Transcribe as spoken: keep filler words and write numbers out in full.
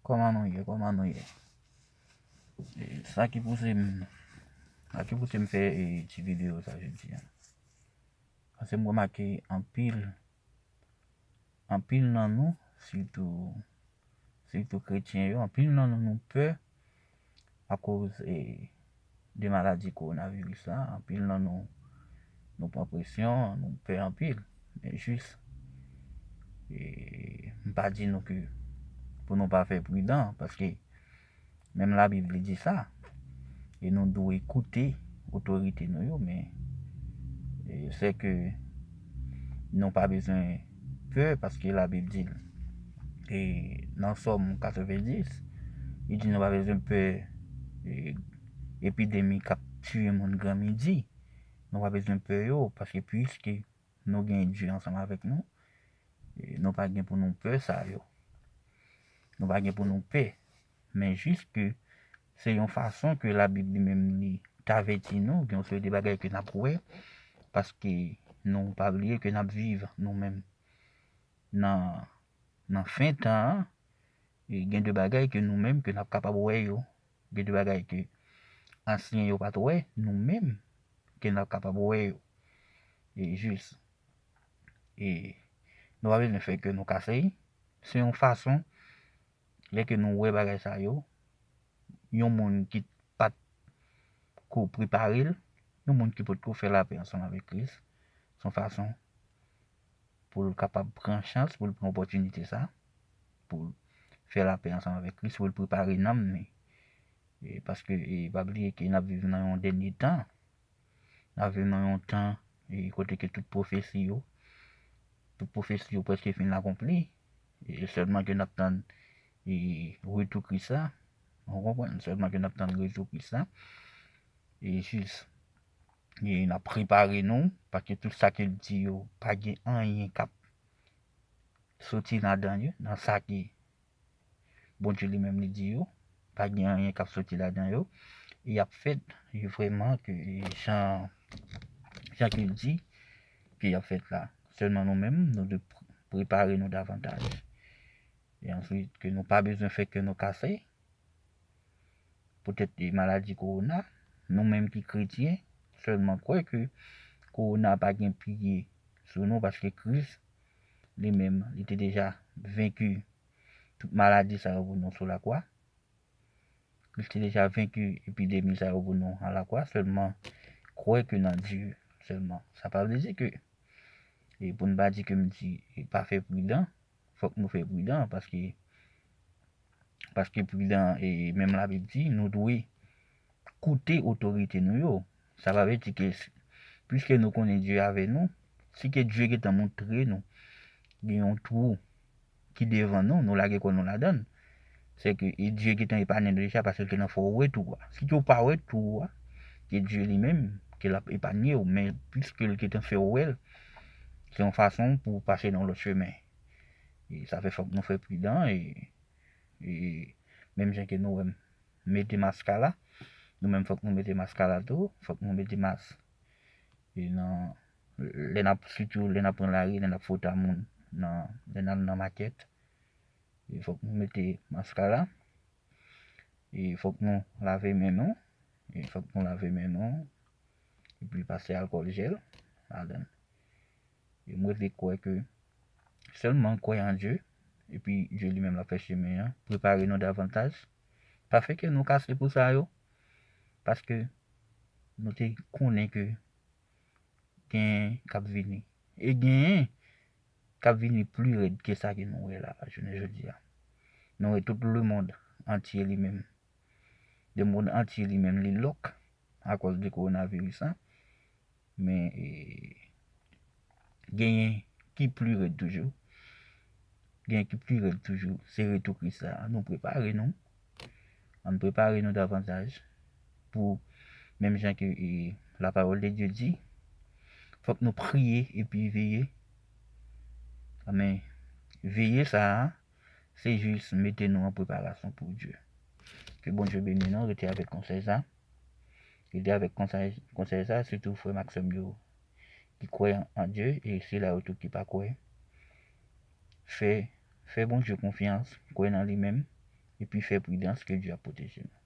Kòman nou ye? Kòman nou ye? E, sa ki pouse m, sa ki pouse m fè, e, ti videyo sa jodi a. Paske m remake anpil, anpil nan nou, sitou, sitou kretyen yo, anpil nan nou, nou pè akoz, e, de maladi kowonaviris la. Anpil nan nou, nou pran presyon, nou pè anpil. Men jis, e, m pa di nou ke pou nou pa fè pridan, paske menm Labib li di sa. E nou dwe koute otorite nou yo, men, e, se ke nou pa bezwen pè, paske Labib di l. E nan Sòm katrevendis, li di nou pa bezwen pè, e, epidemi k ap tiye moun gran midi. Nou pa bezwen pè yo, paske piske nou gen Dye ansanm avèk nou, e, nou pa gen pou nou pè sa yo. Nou pa gen pou nou pè. Men jis ke se yon fason ke Labib li menm li t avèti nou, gen yon seri de bagay ke n ap wè, paske nou pa bliye ke n ap viv nou menm nan, nan fen tan an, e gen de bagay ke nou menm ke n ap kapab wè yo, gen de bagay ke ansyen yo pa t wè, nou menm ke n ap kapab wè yo. E jis, e nou pa bezwen fè kè nou kase. Se yon fason, lè ke nou wè bagay sa yo, yon moun ki pa t ko prepare l, yon moun ki potko fè lapè ansanm avèk Kris, se yon fason pou l kapab pran chans, pou l pran opòtinite sa, pou l fè lapè ansanm avèk Kris, pou l prepare nanm li. E, paske, e, pa bliye ke n ap viv nan yon dènye tan. N ap viv nan yon tan, e, kote ke tout pwofesi yo, tout pwofesi yo prèske fin akonpli. E sèlman ke n ap tann, e, retou Kris la. Ou konprann? Sèlman ke n ap tann retou Kris la. E jis, e n ap prepare nou, paske tout sa ke l di yo, pa gen anyen k ap soti ladan yo, nan sa ke Bondye li menm li di yo, pa gen anyen k ap soti ladan yo, e y ap fèt, e vrèman ke, e jan, jan ke l di ke y ap fèt la. Sèlman nou menm, nou dwe pre-, prepare nou davantaj. E answit, ke nou pa bezwen fè kè nou kase, poutèt, e, maladi kowona, nou menm ki kretyen, sèlman kwè ke kowona pa gen pye sou nou, paske Kris, li menm, li te deja venki tout maladi sa yo pou nou sou lakwa. Kris te deja venki epidemi sa yo pou nou a lakwa, sèlman kwè ke nan Dye sèlman. Sa pa vle di ke, e pou n pa di ke m di, e pa fè pridan, fòk nou fè pridan, paske, paske pridan, e menm Labib di, nou dwe koute otorite nou yo. Sa pa vle di ke s-, piske nou konnen Dye avè nou, si ke Dye gentan montre nou gen yon twou ki devan nou, nou lage kò nou ladan l, se ke, e Dye gentan epanye nou deja, paske l gentan fè w wè twou a. Si ke w pa wè twou a, ke Dye li menm, ke l ap epanye w, men piske l gentan fè w wè l, se yon fason pou w pase nan yon lòt chemen. E sa fè fòk nou fè pridan, e, e menm jan ke nou wè m mete maska la, nou menm fòk nou mete maska la tou, fòk nou mete mas. E nan, lè n ap, sitou lè n ap pran lari, lè n ap fwote a moun, nan, lè n al nan makèt, e fòk nou mete maska la. E fòk nou lave men nou. E fòk nou lave men nou. Epi pase alkòl jèl ladan l. E m rete kwè ke sèlman kwè an Dye, epi Dye li menm l ap fè chemen an, prepare nou davantaj. Pa fè kè nou kase pou sa yo, paske nou te konnen ke genyen k ap vini. E genyen k ap vini pli rèd ke sa ke nou wè la, jounen jodi a. Nou wè tout lemonn antye li menm. Lemonn antye li menm, li lòk akòz de kowonaviris la. Men, e, genyen ki pli rèd toujou. Genyen ki pli rèd toujou. Se retou Kris la. Ann prepare nou. Ann prepare nou davantaj pou, menm jan ke, e, la parole de Dieu di, fòk nou priye epi veye. Men, veye sa a, se jis mete nou an preparasyon pou Dye. Ke Bondye beni nou, rete avèk konsèy sa. Rete avèk konsèy, konsèy sa, sitou frè m ak sè m yo ki kwè an Dye, e sila yo tou ki pa kwè. Fè, fè Bondye konfyans, kwè nan li menm, epi fè pridans, ke Dye ap pwoteje nou.